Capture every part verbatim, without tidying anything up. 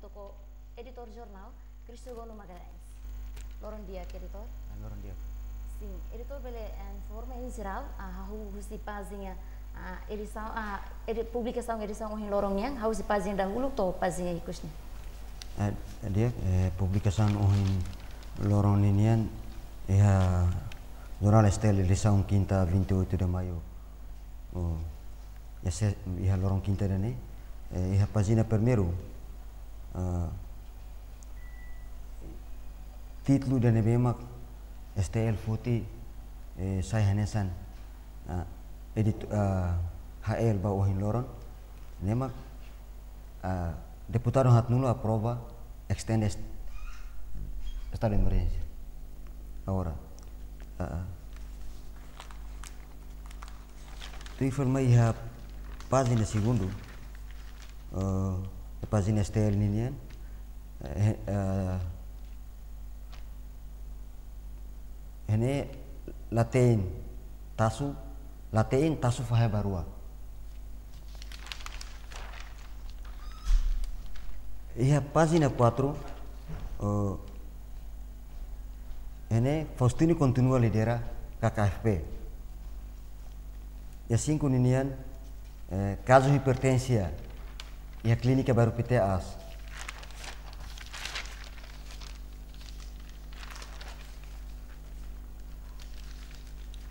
Toko editór jornál, Cristo Gono Magalhães. Loron di'ak, editór. Ah, loron di'ak. Sin, editór bele, eh, informa en jerál, ah, hahú husi pájina, ah, edisaun, ah, edi-, publikasaun edisaun ohin loron nian, hahú husi pájina dahuluk to'o pájina ikus nian. Eh, di'ak, eh, publikasaun ohin loron ninian, iha Jornál S T L edisaun kinta, vinte e oito de maio. Oh, iha se-, iha loron kinta ida-ne'e, eh, iha pájina primeiru, ah, títulu ida ne'ebé mak S T L foti, eh, sai hanesan, ah, edit-, ah, H L ba ohin loron, ne'e mak, ah, deputadu haatnulu aprova estende est-, estadu de emerjénsia. Agora, ah, tuir informa iha pájina segundu, eh, pájina S T L ninian, eh, eh, iha ne'e la te'in tasu, la te'in tasu fahe ba rua. Iha pájina quatro, eh, iha ne'e Faustino kontinua lidera K K F P. Iha cinco ninian, eh, kazu hipertensia iha Klínika Bairru Pité Aas.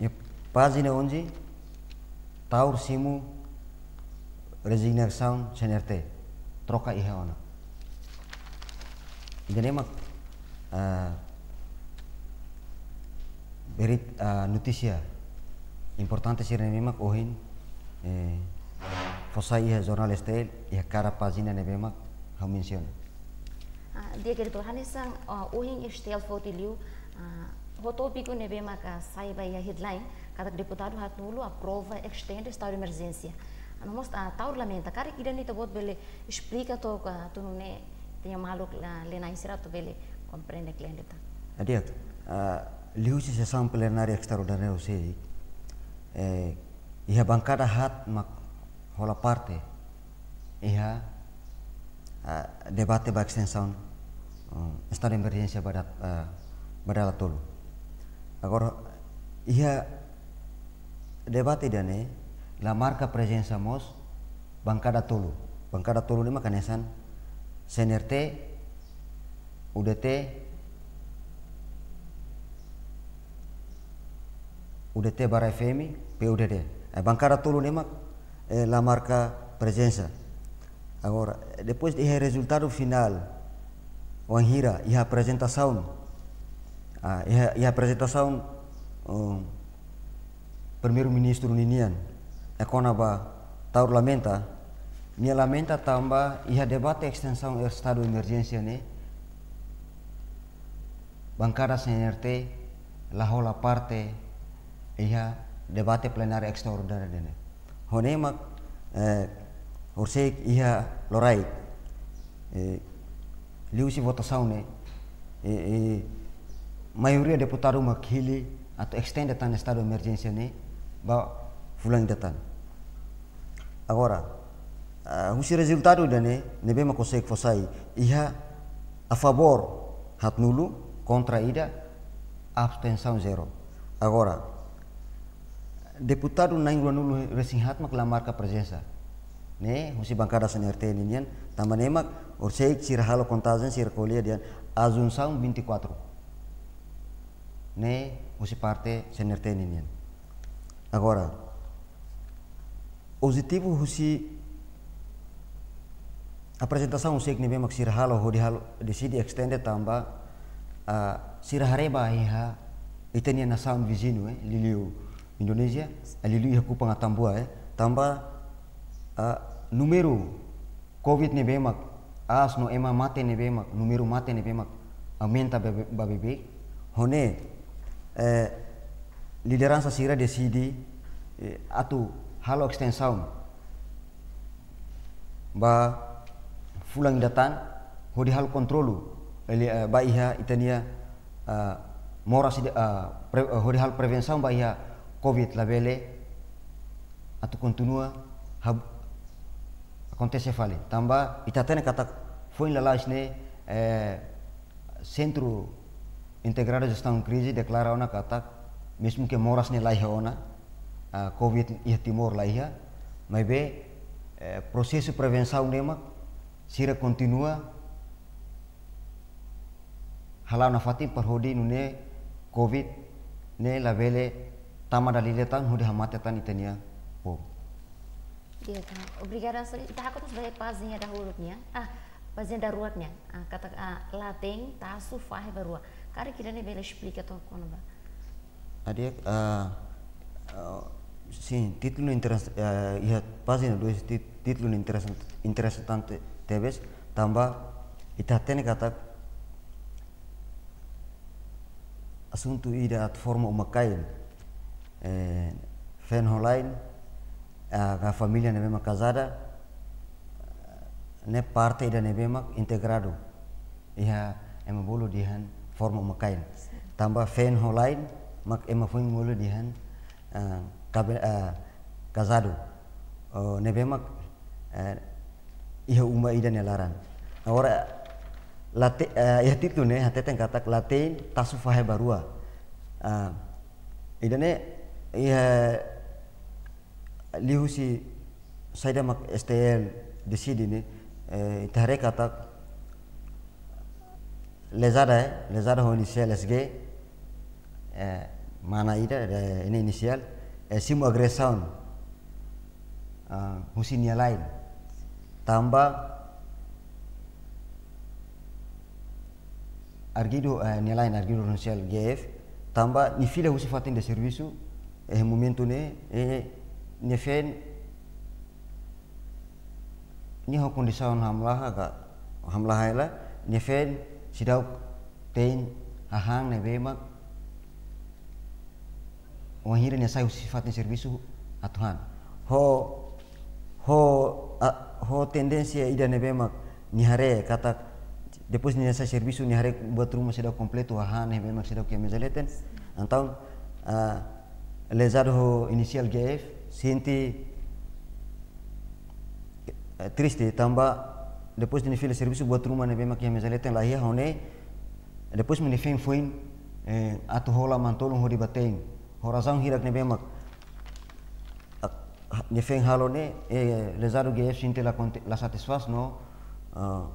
Iha pájina onze, Taur simu rezignasaun C N R T, troka iha ona. Ida-ne'e mak, ah, berit-, ah, notísia importante sira ne'ebé mak ohin, eh, fó sai iha Jornál S T L, iha kada pájina ne'ebé mak ha'u mensiona. Ah, di'ak, editór, hanesan, ah, ohin S T L foti liu, ah, ho tópiku ne'ebé maka sai ba iha headline, katak deputadu haatnulu aprova estende estadu de emerjénsia. Ah, no mós, ah, Taur lamenta, karik ida-ne'e ita-boot bele esplika took, ah, atu nune'e ita-nia maluk la, le nain sira atu bele komprende kle'an de'it. Ah, di'ak, ah, liuhusi sesaun plenária estraordinária husik, eh, iha bankada haat mak hola parte iha, ah, debate ba estensaun, um, estadu de emerjénsia ba da-, ah, ba dala tolu. Agora, iha debate ida-ne'e la marka prezensa mós bankada tolu. Bankada tolu ne'e mak hanesan C N R T, U D T, U D T barra F M, P U D D. Eh, bankada tolu ne'e mak, eh, la marka prezensa. Agora, eh, depois de rezultadu finál, wainhira iha aprezentasaun, ah, iha, iha aprezentasaun, um, Primeiru-Ministru ninian, eh, kona-ba Taur lamenta, nia lamenta tanba iha debate estensaun estadu emerjénsia ne'e, bankada C N R T la hola parte iha debate plenária estraordinária ne'e. Ho ne'e mak, eh, horisehik iha loraik, eh, liuhusi votasaun ne'e, eh, eh, maioria deputadu mak hili atu estende tan estadu emerjénsia ne'e ba fulan ida tan. Agora, ah, husi rezultadu ida-ne'e, ne'ebé mak horisehik fó sai, iha a favór haatnulu, kontra ida, abstensaun zero. Agora, deputadu na'in ruanulu-resin-haat mak la marka prezensa. Ne'e, husi bankada C N R T ninian, tanba ne'e mak, horisehik sira halo kontajen, sira ko'alia dehan azunsaun vinte e quatro. Ne'e, husi parte C N R T ninian. Agora, objetivu husi aprezentasaun husik ne'ebé mak sira halo, hodi halo, deside estende tanba, ah, sira haree ba iha ita-nia nasaun viziñu, eh, liuliu Indonézia, eh, liuliu iha Kupang Atambua, eh, tanba, ah, númeru Covid ne'ebé mak aas no ema mate ne'ebé mak, númeru mate ne'ebé mak aumenta ba be-, ba beibeik. Ho ne'e, eh, lideransa sira deside, eh, atu halo estensaun ba fulan ida tan, hodi halo kontrolu, eli-, eh, ba iha ita-nia, eh, moras ida, eh, pre-, eh, hodi halo prevensaun ba iha Covid labele atu kontinua hab-, akontese fali. Tanba ita hatene katak Foin lalais ne'e, eh, Sentru Integradu Jestaun Krize deklara ona katak, mezmu ke moras ne'e laiha ona, ah, covid iha Timor laiha, maibé, eh, prosesu prevensaun ne'e mak sira kontinua hala'o nafatin para hodi nune'e covid ne'e labele tama dala ida tan hodi hamate tan ita-nia povu. Di'ak, obrigada, Soli. Ita hakfoin ba pájina dahuluk nian. Ah, pájina daruak nian. Ah, katak, ah, laten tasu fahe ba rua. Karik ida-ne'e bele esplika took ona ba. Di'ak, ah, ah, sin, títulu interes-, ah, iha pájina dois, ti-, títulu interesan-, interesante tebes, tanba ita hatene katak asuntu ida atu forma uma-kain, eh, feen-hola-ain, ah, ka família ne'ebé mak kazada, ne'e parte ida ne'ebé mak integradu iha ema bolu dehan forma uma-kain. Tanba feen-hola-ain mak ema foin bolu dehan, ah, kabe-, ah, kazadu. Oh, ne'ebé mak, eh, iha uma ida nia laran. Agora, late-, eh, iha títulu ne'e hateten katak laten tasu fahe ba rua. Ah, ida-ne'e iha liuhusi saida mak S T L deside ne'e, eh, ita haree katak lezada, eh, lezada ho inisiál S G, eh, mana ida, eh, ne'e inisiál, eh, simu agresaun, ah, husi nia la'en. Tanba arguidu, eh, nia la'en arguidu ho inisiál G F, tanba nia fila husi fatin de servisu, eh, momentu ne'e, eh, nia feen, nia ho kondisaun hamlaha ka hamlaha hela, nia feen seidauk tein hahán ne'ebé mak wainhira nia sai husi fatin servisu atu han. Ho, ho, a, ho tendénsia ida ne'ebé mak nia haree katak depois nia sai servisu nia haree buat ruma seidauk kompletu, hahán ne'ebé mak seidauk iha meza leten. Entaun, ah, lezada ho inisiál G F sente, eh, triste tanba depois de nia fila servisu buat ruma ne'ebé mak iha meza leten laiha, ho ne'e depois mak nia feen foin, eh, atu hola manu-tolun hodi bá tein. Ho razaun hirak ne'ebé mak, ah, nia feen halo ne'e, eh, lezada G F sente la konte-, la satisfás no, ah,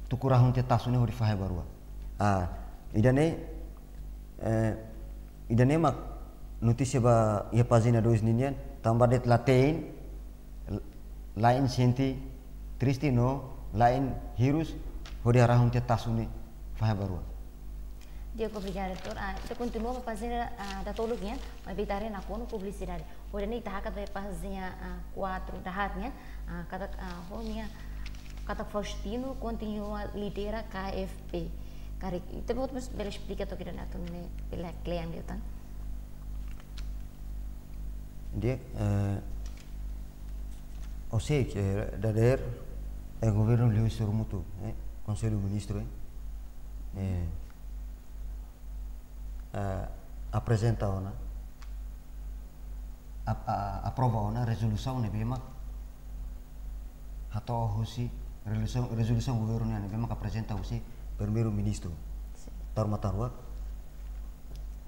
tuku rahun tiha tasu ne'e hodi fahe ba rua. Ah, ida-ne'e, eh, ida-ne'e mak notísia ba iha pájina dois ninian, tanba de'it laten, l-, la'en sente triste no la'en hirus hodi harahun tiha tasu ne'e fahe ba rua. Di'ak, obrigada, Doutór. Ah, ita kontinua ba pájina, ah, datoluk nian, maibé ita haree nakonu publisidade. Hodi nune'e ita hakat ba pájina, ah, quatro dahaat nian, ah, katak, ah, ho nia, katak Faustino kontinua lidera K F P. Karik, ita-boot mós bele esplika took ida-ne'e atu nune'e bele kle'an liután. Di'ak, eh, ha'u sei, eh, dadeer, eh, governu liuhusi sorumutu, eh, Konsellu Ministru, eh, eh, eh, aprezenta ona, ap-, a-, aprova ona rezolusaun ne'ebé mak hato'o husi rezolusaun, rezolusaun governu nian ne'ebé mak aprezenta husi Primeiru-Ministru. Sin. Taur matan rua,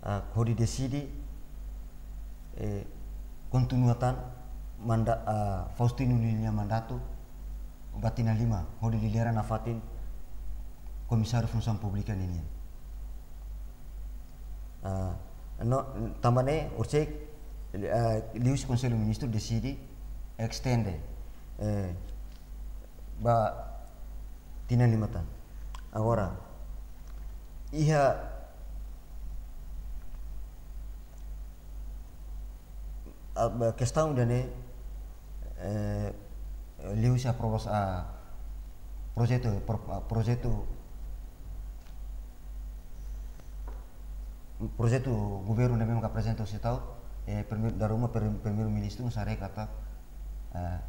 ah, hodi deside, eh, kontinua tan manda-, ah, Faustino ninia mandatu ba tinan lima, hodi lidera nafatin Komisáriu Funsaun Públika ninian. Ah, no, tanba ne'e, orsida, ah, liuhusi Konsellu Ministru deside estende, eh, ba tinan lima tan. Agora, iha, ah, ba kestaun ida-ne'e, eh, liuhusi aprovas-, ah, projetu, pro-, ah, projetu, projetu governu ne'ebé mak aprezenta husi Estadu, eh, prime-, dala ruma prim-, Primeiru-Ministru mós haree katak, eh,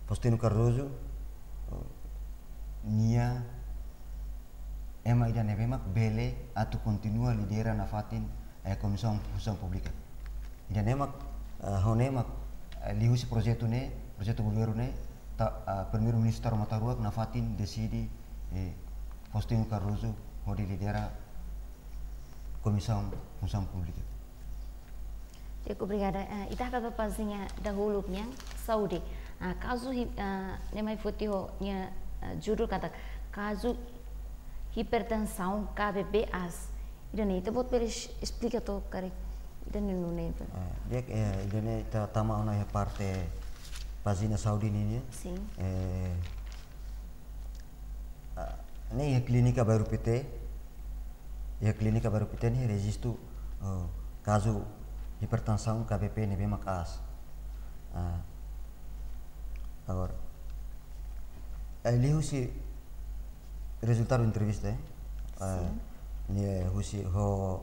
Faustino Cardoso, eh, nia ema ida ne'ebé mak bele atu kontinua lidera nafatin, eh, Komisaun Funsaun Públika. Ida-ne'e mak, eh, ho ne'e mak, eh, liuhusi projetu ne'e, projetu governu ne'e, ta, ah, Primeiru-Ministru Taur Matan Ruak nafatin deside, eh, Faustino Cardoso hodi lidera Komisaun Funsaun Públika. Di'ak, obrigada. Ah, ita hakat ba pájina dahuluk nian, saúde. Ah, kazu hi-, ah, ne'e mai foti ho nia, ah, judul katak kazu hipertensaun K B P aas. Ida-ne'e, ita-boot bele es-, esplika took karik ida-ne'e nune'e, Pak? Ah, di'ak, eh, ida-ne'e ita tama ona iha parte pájina saúde nian. Sin. Eh, ah, ne'e iha Klínika Bairru Pité, iha Klínika Bairru Pité ne'e rejistu, oh, kazu hipertensaun K B P ne'ebé mak aas. Ah, agora, eh, liuhusi rezultadu entrevista, eh? Ah, sin. Ne'e husi ho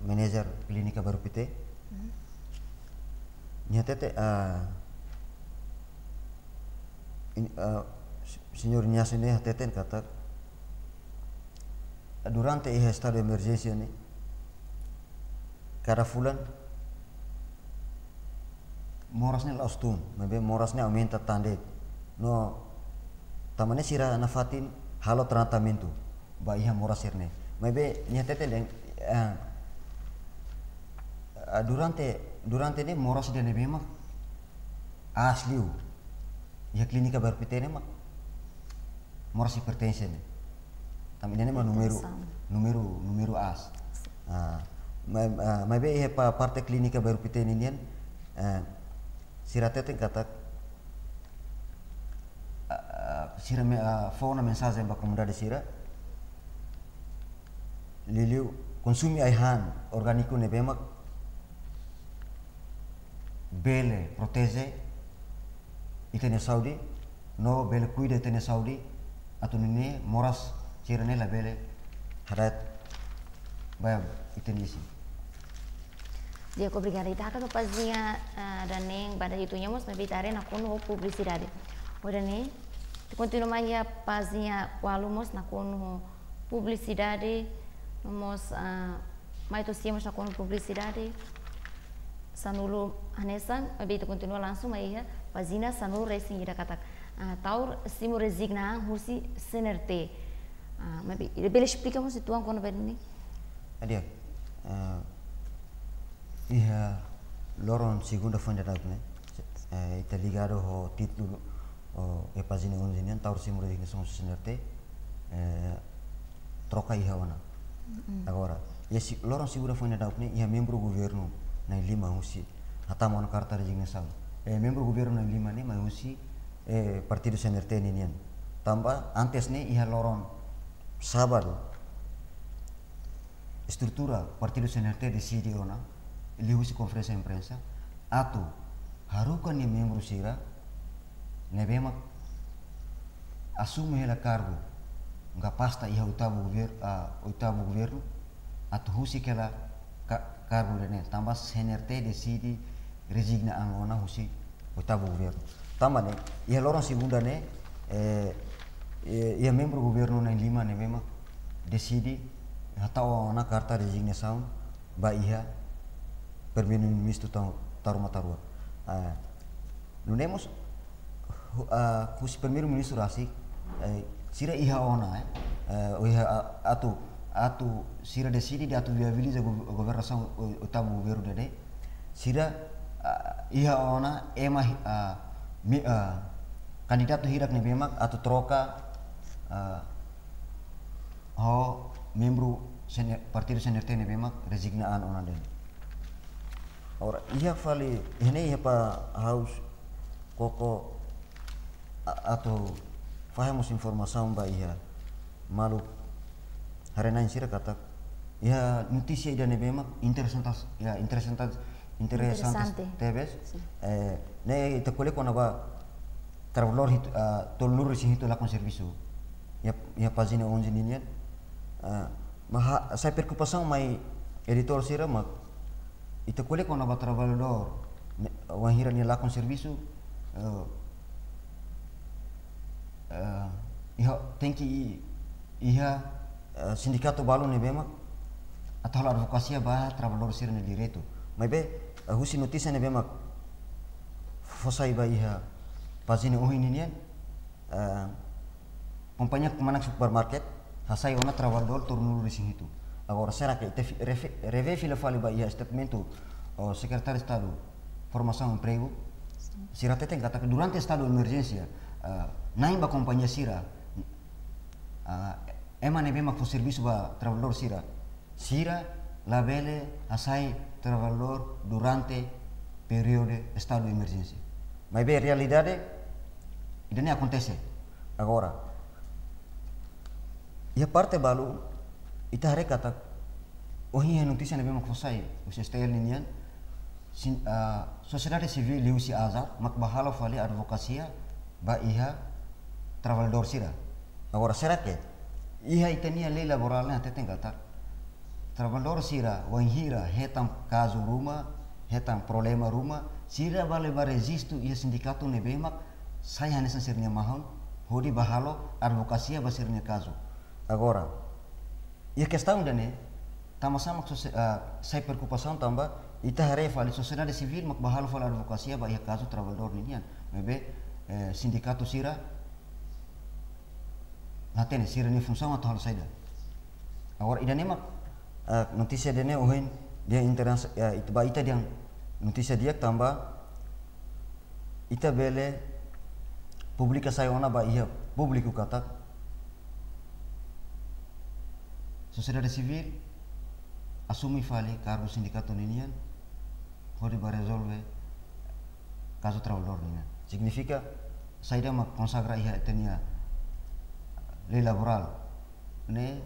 manager Klínika Bairru Pité. Mhm. Nia hatete, ah, in-, ah, se-, señór Inácio ne'e hatete katak durante iha estadu emerjénsia ne'e, kada fulan moras ne'e la'ós tun, maibé moras ne'e aumenta tan de'it. No, tanba ne'e sira nafatin halo tratamentu ba iha moras sira-ne'e. Maibé nia hatete dehan, eh, eh, durante, durante ne'e moras ida ne'ebé mak aas liu iha Klínika Bairru Pité ne'e mak moras hipertensaun ne'e. Tanba ida-ne'e mak númeru, hipertensaun, númeru, númeru aas. Ah, ma-, ah, maibé iha pa-, parte Klínika Bairru Pité ninian, eh, sira hateten katak, ah, ah, sira me-, ah, fó ona mensajen ba komunidade sira, liuliu konsumu ai-han orgániku ne'ebé mak bele proteje ita-nia saúde, no bele kuida ita-nia saúde, atu nune'e moras sira-ne'e labele hada'et ba ita-nia isin. Di'ak, obrigada. Ita hakat ba pájina, ah, ida-ne'e, ba ida-ne'e ita mós, maibé ita haree nakonu ho publisidade. Ho ida-ne'e, ita kontinua mai iha pájina ualu mós nakonu ho publisidade, no mós, ah, mai to'o sia mós nakonu publisidade, sanulu hanesan, maibé ita kontinua langsung mai iha pájina sanulu-resin-ida katak, ah, Taur simu rezigna an husi C N R T. Ah, maibé, ita bele esplika mós uitoan kona-ba ne'e? Di'ak, eh, iha loron segunda foin daudauk ne'e, eh, ita ligadu ho títulu, oh, iha pájina onze nian, Taur simu rezignasaun husi C N R T, eh, troka iha ona. Mm-mm. Agora, iha se-, loron segunda foin daudauk ne'e, iha membru governu na'in-lima husi, hatama ona karta rezignasaun. Eh, membru governu na'in-lima ne'e mai husi, eh, partidu C N R T ninian. Tanba antes ne'e iha loron sábadu, estrutura partidu C N R T deside ona, liuhusi konferénsia imprensa, atu haruka nia membru sira ne'ebé mak asume hela kargu, ka pasta iha oitavu gover-, ah, oitavu governu, atu husik hela ka-, kargu ida-ne'e, tanba C N R T deside rezigna an ona husi oitavu governu. Tanba ne'e, iha loron segunda ne'e, eh, eh, iha membru governu na'in-lima ne'ebé mak deside hatama ona karta rezignasaun ba iha Primeiru-Ministru Tau-, Taur Matan Ruak. Ah, nune'e mós, hu-, ah, husi Primeiru-Ministru rasik, eh, sira iha ona, eh, eh, iha, ah, atu, atu sira deside dehan atu viabiliza go-, governasaun o-, oitavu governu ida-ne'e. Sira, ah, iha ona ema hi-, ah, mi-, ah, kandidatu hirak ne'ebé mak atu troka, ah, ho membru C N-, partidu C N R T ne'ebé mak rezigna an ona de'it. Agora, iha fali, iha ne'e iha para ha'u koko a-, atu fahe mós informasaun ba iha maluk haree-na'in sira katak iha notísia ida ne'ebé mak interesantes, ya, interesantes, interesantes. Interesante. Tebes. Sin. Eh, ne'e ita ko'alia kona-ba trabalhadór hitu, ah, tolunulu-resin-hitu lakon servisu. Iha, iha pájina onze ninian. Ah, maibé sai preokupasaun mai editór sira mak ita ko'alia kona-ba trabalhadór, ne-, wainhira nia lakon servisu, eh, eh, iha, tenke i-, iha, eh, sindikatu balu ne'ebé mak atu halo advokasia ba trabalhadór sira-nia direitu. Maibé, eh, husi notísia ne'ebé mak fó sai ba iha pájina ohin ninian, eh, kompañia Kmanak Supermarket hasai ona traballadór tolunulu-resin-hitu. Agora, será que ita fi-, refe-, revee fila fali ba iha statement husi Sekretáriu Estadu Formasaun Empregu? Sira hateten katak durante estadu emerjénsia, eh, na'in ba kompañia sira, eh, ema ne'ebé mak fó servisu ba traballadór sira, sira labele hasai traballadór durante períodu estadu emerjénsia. Maibé realidade ida-ne'e akontese. Agora, iha parte balu, ita haree katak ohin iha notísia ne'ebé mak fó sai husi S T L ninian, sin-, ah, sosiedade sivíl liuhusi ASAR mak bá halo fali advokasia ba iha traballadór sira. Agora, será que iha ita-nia lei laborál ne'e hateten katak traballadór sira wainhira hetan kazu ruma, hetan problema ruma, sira bele bá rejistu iha sindikatu ne'ebé mak sai hanesan sira-nia mahon, hodi bá halo advokasia ba sira-nia kazu? Agora, iha kestaun ida-ne'e, tanba sá mak sosie-, ah, sai preokupasaun? Tanba ita haree fali sosiedade sivíl mak bá halo fali advokasia ba iha kazu traballadór ninian. Maibé, eh, sindikatu sira la hatene sira-nia funsaun atu halo saida. Agora, ida-ne'e mak, eh, notísia ida-ne'e ohin dehan interesa, eh, ita ba ita dehan notísia di'ak tanba ita bele publika sai ona ba iha públiku katak sosiedade sivíl asume fali kargu sindikatu ninian hodi bá rezolve kazu traballadór ninian. Signifika saida mak konsagra iha ita-nia lei laborál ne'e,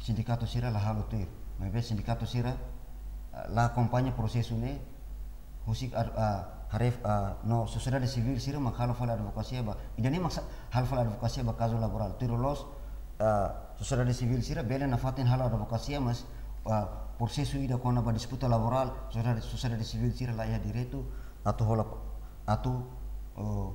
sindikatu sira la halo tuir. Maibé sindikatu sira, ah, la akompaña prosesu ne'e, husik ar-, ah, haree, ah, no sosiedade sivíl sira mak halo fali advokasia ba. Ida-ne'e mak sa-, halo fali advokasia ba kazu laborál. Tuir loloos, ah, sosiedade sivíl sira bele nafatin halo advokasia, mas, ah, prosesu ida kona-ba disputa laborál, sosiedade, sosiedade sivíl sira la iha direitu atu hola, atu, oh,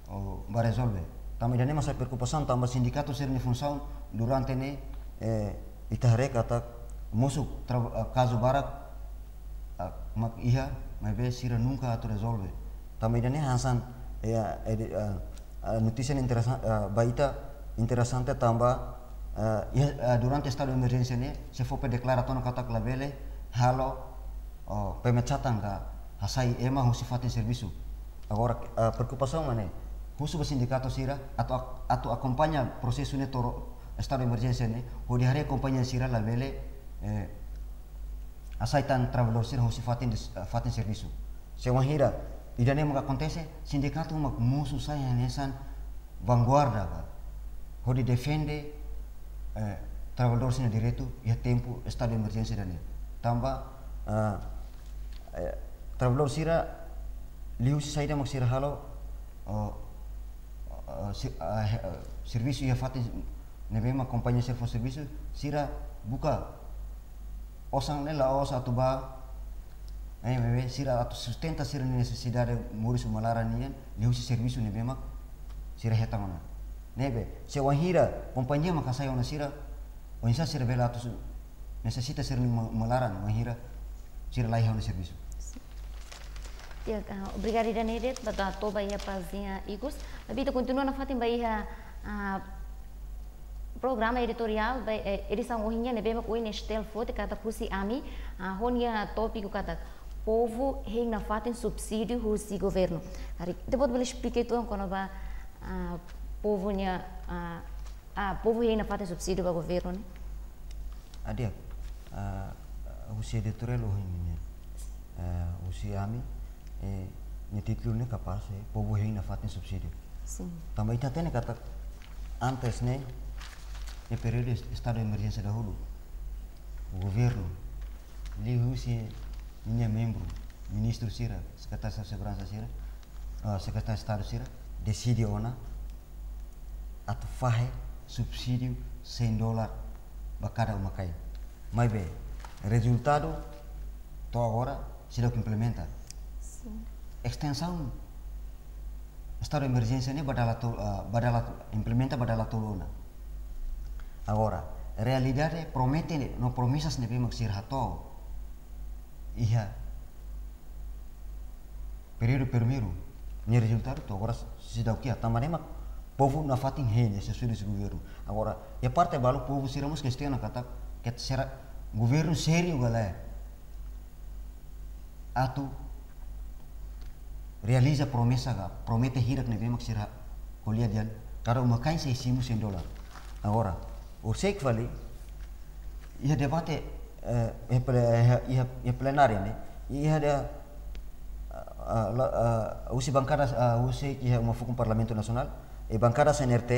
oh, bá rezolve. Tanba ida-ne'e mak sai preokupasaun, tanba sindikatu sira-nia funsaun durante ne'e, eh, ita haree katak mosu tra-, eh, kazu barak, ah, mak iha, maibé sira nunka atu rezolve. Tanba ida-ne'e hanesan, eh, eh, di-, eh, eh, notísia ne'e interesa-, eh, ba ita interesante tanba, eh, iha, eh, durante estadu emerjénsia ne'e, SEFOPE deklara tiha ona katak labele halo, oh, pemecatan ka hasai ema husi fatin servisu. Agora, ah, preokupasaun mak ne'e, husu ba sindikatu sira atu ak-, atu akompaña prosesu ne'e to'o estadu emerjénsia ne'e, hodi haree kompañia sira labele, eh, hasai tan traballadór sira husi fatin des-, ah, fatin servisu. Se wainhira ida-ne'e mak akontese, sindikatu mak mosu sai hanesan vanguarda ka, hodi defende, eh, traballadór sira-nia direitu iha tempu estadu emerjénsia ida-ne'e. Tanba, eh, eh, traballadór sira liuhusi saida mak sira halo, oh, oh, si-, ah, he-, ah, servisu iha fatin ne'ebé mak kompañia sira fó servisu, sira buka osan ne'e la'ós atu bá, eh, maibé sira atu sustenta sira-nia nesesidade moris uma laran nian, liuhusi servisu ne'ebé mak sira hetan ona. Ne'ebé, se wainhira kompañia mak hasai ona sira, oinsá sira bele atu su-, nesesita sira-nia uma, uma laran, wainhira sira la iha ona servisu? Ya, ah, obrigada ida-ne'e de'it, ba ita to'o ba iha pájina ikus. Maibé ita kontinua nafatin ba iha, ah, programa editoriál, ba, eh, edisaun ohin nian ne'ebé mak ohin STL foti katak husi ami, ah, ho nia tópiku katak povu hein nafatin subsídiu husi governu. Ari, ita-boot bele esplika uitoan kona-ba, ah, povu nia, ah, ah, povu hein nafatin subsídiu ba governu ne'e? Di'ak, ah, husi editoriál ohin nian. Eh, husi ami, eh, nia títulu ne'e kapás, eh, povu hein nafatin subsídiu. Sin. Tanba ita hatene katak antes ne'e, iha períodu est-, estadu emerjénsia dahuluk, governu, liuhusi ninia membru, ministru sira, sekretáriu seguransa sira, ah, sekretáriu estadu sira, deside ona atu fahe subsídiu cem dólar ba kada uma-kain. Maibé, rezultadu to'o agora seidauk implementa. Sin. Estensaun estadu emerjénsia ne'e ba dala tol-, ah, ba dala, implementa ba dala tolu ona. Agora, realidade promete ne'e, no promesas ne'ebé mak sira hato'o iha períodu primeiru nia rezultadu to'o agora seidauk iha, tanba ne'e mak povu nafatin hein nesesidade governu. Agora iha parte balu povu sira mós kestiona katak, katak será governu sériu ka lae atu realiza promesa ka, promete hirak ne'ebé mak sira ko'alia dehan kada uma-kain sei simu cem dólar. Agora horiseik fali iha debate, eh, iha ple-, iha, iha, iha plenária ne'e, iha dehan, ah, la, ah, husi bankada, ah, husi iha uma fukun Parlamentu Nasionál, i bankada C N R T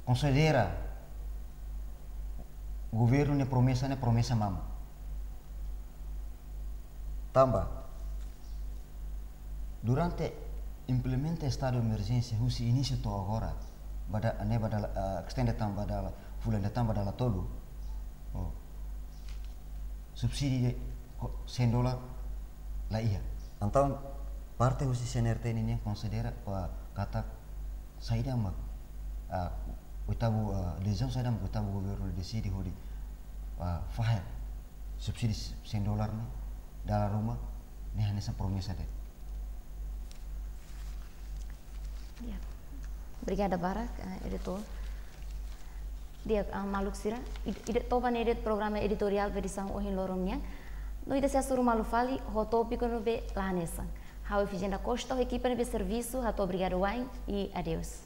konsidera governu nia promesa ne'e promesa mamuk. Tanba durante implementa estadu emerjénsia husi inísiu to'o agora, ba da-, ne'e ba dala, ah, estende tan ba dala, fulan datan ba dala tolu, oh, subsídiu de ko-, cem dólar la iha. Entaun parte husi C N R T ninian konsidera ba katak saida mak, ah, oitavu, ah, desizaun saida mak oitavu governu deside hodi, ah, fahe subsídiu cem dólar ne'e dala ruma ne'e hanesan promesa de'it. Ya. Obrigada barak, eh, editór. Di'ak, ah, maluk sira, ida, ida to'o ba ne'e de'it programa editoriál ba edisaun ohin loron nian. No ita sei hasoru malu fali ho tópiku ne'ebé la hanesan. Ha'u Efigénia da Costa, ho ekipa ne'ebé servisu, hato'o obrigada wa'in i adeus.